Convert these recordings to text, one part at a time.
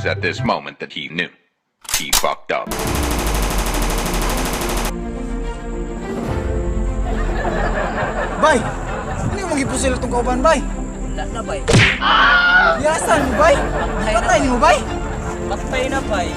at this moment that he knew. He fucked up. Bay! Ano yung magipusil itong kauban, bay? Wala na, bay. Yasan mo, bay? Patay ni mo, bay? Patay na, bay.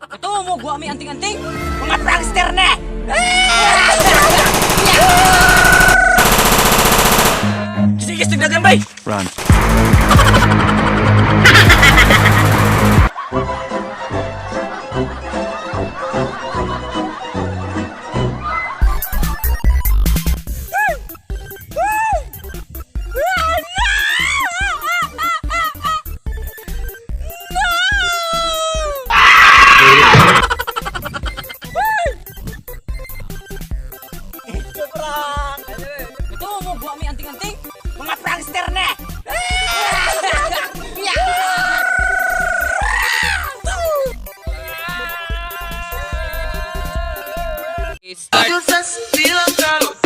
Ito mo, guwa mi anting-anting. Mga prankster na! Sige, tignan bay! Run. Ito mo, guwa mi anting-anting. Mga prankster na! Start.